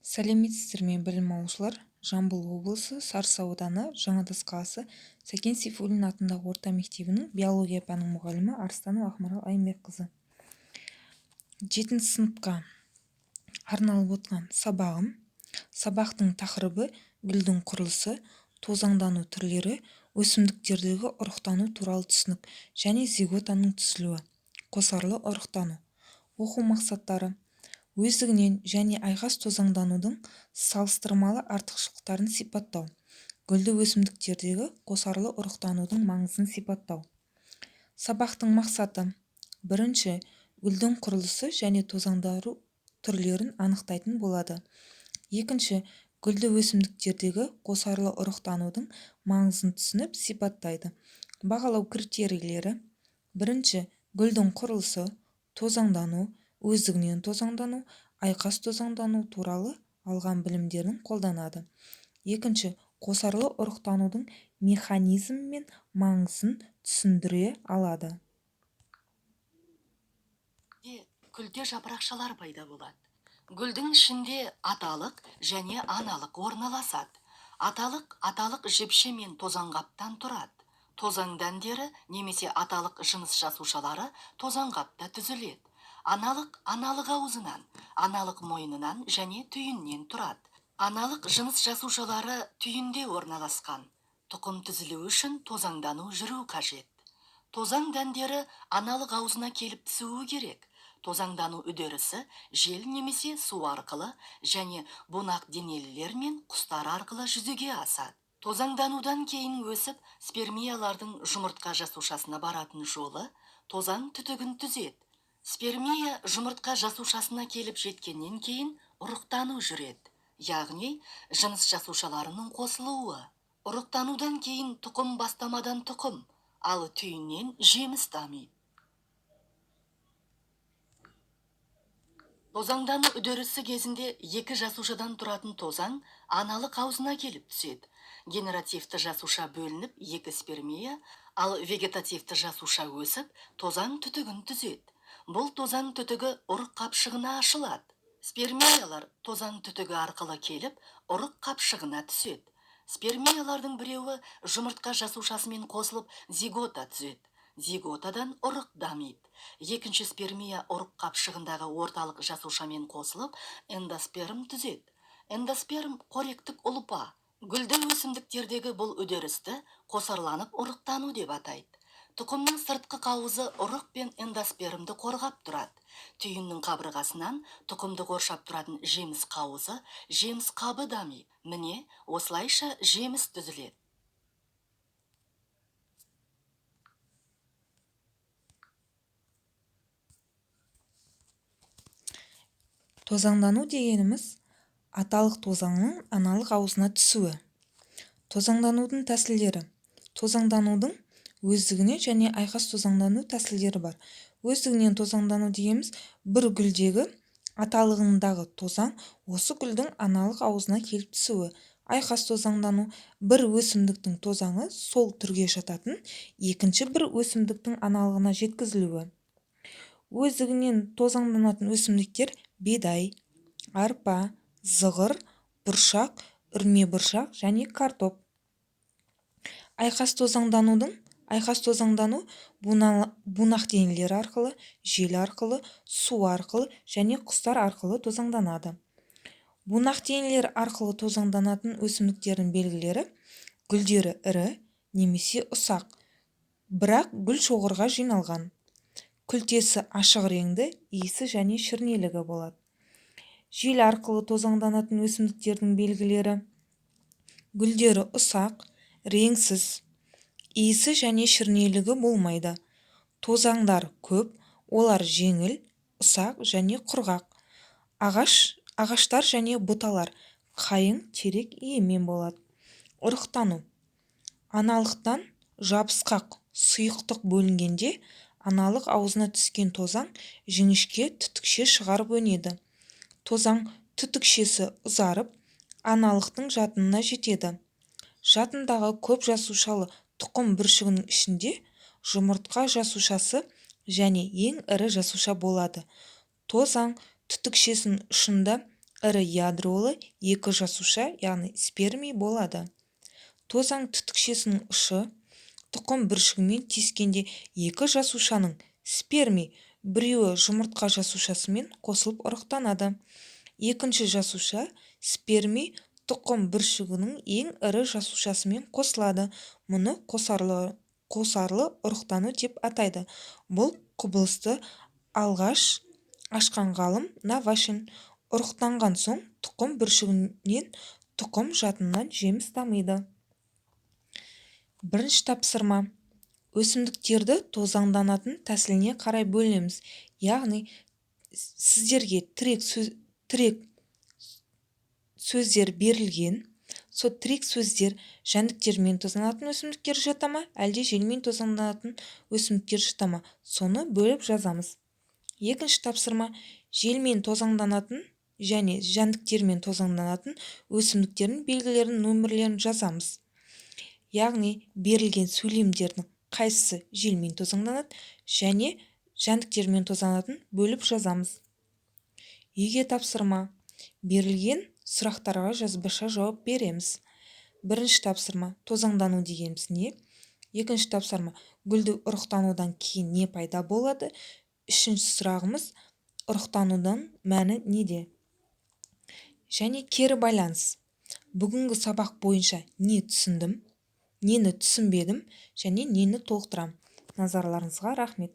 Сәлеметсіздер ме, білім алушылар! Жамбыл облысы, Сарысу ауданы, Жаңатас қаласы, Сәкен Сейфуллин атындағы орта мектебінің биология пәнінің мұғалімі Арыстанова Ақмарал Айымбекқызы. Жетінші сыныпқа арналып отырған сабағым. Сабақтың тақырыбы: гүлдің құрылысы, тозаңдану түрлері, өсімдіктердегі ұрықтану туралы түсінік және зиготаның түзілуі, қосарлы ұрықтану. Оқу мақсаттары: өздігінен және айқас тозаңданудың салыстырмалы артықшылықтарын сипаттау, гүлді өсімдіктердегі қосарлы ұрықтанудың маңызын сипаттау. Сабақтың мақсаты: бірінші, гүлдің құрылысы және тозаңдану түрлерін анықтайтын болады. Екінші, гүлді өсімдіктердегі қосарлы ұрықтанудың маңызын түсініп, сипаттайды. Бағалау критерийлері: бірінші, гүлдің құрылысы, тозаңдану, өздігінен тозаңдану, айқас тозаңдану туралы алған білімдерін қолданады. Екінші, қосарлы ұрықтанудың механизмі мен маңызын түсіндіре алады. Күлте жапырақшалар пайда болады. Гүлдің ішінде аталық және аналық орналасады. Аталық аталық жіпше мен тозаңқаптан тұрады. Тозаң дәндері немесе аталық жыныс жасушалары тозаңқапта түзіледі. Аналық аналық аузынан, аналық мойнынан және түйіннен тұрады. Аналық жыныс жасушалары түйінде орналасқан. Тұқым түзілуі үшін тозаңдану жүру қажет. Тозаң дәндері аналық аузына келіп түсуі керек. Тозаңдану үдерісі жел немесе су арқылы және бунақ денелілер мен құстар арқылы жүзеге асады. Тозаңданудан кейін өсіп, спермиялардың жұмыртқа жасушасына баратын жолы тозаң түтігін түзеді. Спермия жұмыртқа жасушасына келіп жеткеннен кейін ұрықтану жүреді, яғни жыныс жасушаларының қосылуы. Ұрықтанудан кейін тұқым бастамадан тұқым, ал түйіннен жеміс дамиды. Тозаңдану үдерісі кезінде екі жасушадан тұратын тозаң аналық аузына келіп түседі. Генеративті жасуша бөлініп екі спермия, ал вегетативті жасуша өсіп, тозаң түтігін түзеді. Бұл тозаң түтігі ұрық қапшығына ашылады. Спермиялар тозаң түтігі арқылы келіп, ұрық қапшығына түседі. Спермиялардың біреуі жұмыртқа жасушасымен қосылып зигота түзеді. Зиготадан ұрық дамиды. Екінші спермия ұрық қапшығындағы орталық жасушамен қосылып, эндосперм түзеді. Эндосперм қоректік ұлпа. Гүлді өсімдіктердегі бұл үдерісті қосарланып ұрықтану деп атайды. Тұқымның сыртқы қауызы ұрық пен эндоспермді қорғап тұрады. Түйіннің қабырғасынан тұқымды қоршап тұратын жеміс қауызы, жеміс қабы дамиды. Міне, осылайша жеміс түзіледі. Тозаңдану дегеніміз аталық тозаңның аналық аузына түсуі. Тозаңданудың тәсілдері. Тозаңданудың өздігінен және айқас тозаңдану тәсілдері бар. Өздігінен тозаңдану дегеніміз бір гүлдегі аталығындағы тозаң осы гүлдің аналық аузына келіп түсуі. Айқас тозаңдану бір өсімдіктің тозаңы сол түрге жататын екінші бір өсімдіктің аналығына жеткізілуі. Өздігінен тозаңданатын өсімдіктер: бидай, арпа, зығыр, бұршақ, үрме бұршақ және картоп. Айқас тозаңдану бунақ денелері арқылы, жел арқылы, су арқылы және құстар арқылы тозаңданады. Бунақ денелері арқылы тозаңданатын өсімдіктердің белгілері: гүлдері ірі немесе ұсақ, бірақ гүл шоғырға жиналған. Күлтесі ашық реңді, иісі және шірнелігі болады. Жел арқылы тозаңданатын өсімдіктердің белгілері: гүлдері ұсақ, реңсіз, иісі және шірнелігі болмайды. Тозаңдар көп, олар жеңіл, ұсақ және құрғақ. Ағаштар және бұталар, қайың, терек, емен болады. Ұрықтану. Аналықтан жабысқақ сұйықтық бөлінгенде аналық аузына түскен тозаң жіңішке түтікше шығарып өнеді. Тозаң түтікшесі ұзарып, аналықтың жатынына жетеді. Жатындағы көп жасушалы тұқым бүршігінің ішінде жұмыртқа жасушасы және ең ірі жасуша болады. Тозаң түтікшесінің ұшында Ірі ядролы екі жасуша, яғни спермий болады. Тозаң түтікшесінің ұшы тұқым бүршігімен тиіскенде, екі жасушаның, спермий, біреуі жұмыртқа жасушасымен қосылып ұрықтанады. Екінші жасуша, спермий, тұқым бүршігінің ең ірі жасушасымен қосылады. Мұны қосарлы ұрықтану деп атайды. Бұл құбылысты алғаш ашқан ғалым Навашин. Ұрықтанған соң тұқым бүршігінен тұқым жатынан жеміс дамиды. Бірінші тапсырма. Өсімдіктерді тозаңданатын тәсіліне қарай бөлеміз. Яғни сіздерге тірек сөздер берілген. Сол тірек сөздер жәндіктермен тозаңданатын өсімдіктер жата ма, әлде желмен тозаңданатын өсімдіктер жата ма, соны бөліп жазамыз. Екінші тапсырма. Желмен тозаңданатын және жәндіктермен тозаңданатын өсімдіктердің белгілерін, нөмірлерін жазамыз. Яғни берілген сөйлемдердің қайсысы желмен тозаңданады және жәндіктермен тозаңданатын бөліп жазамыз. Үйге тапсырма. Берілген сұрақтарға жазбаша жауап береміз. Бірінші тапсырма: тозаңдану дегеніміз не? Екінші тапсырма: гүлді ұрықтанудан кейін не пайда болады? Үшінші сұрағымыз: ұрықтанудың мәні неде? Және кері байланыс. Бүгінгі сабақ бойынша не түсіндім, нені түсінбедім және нені толықтырам? Назарларыңызға рахмет.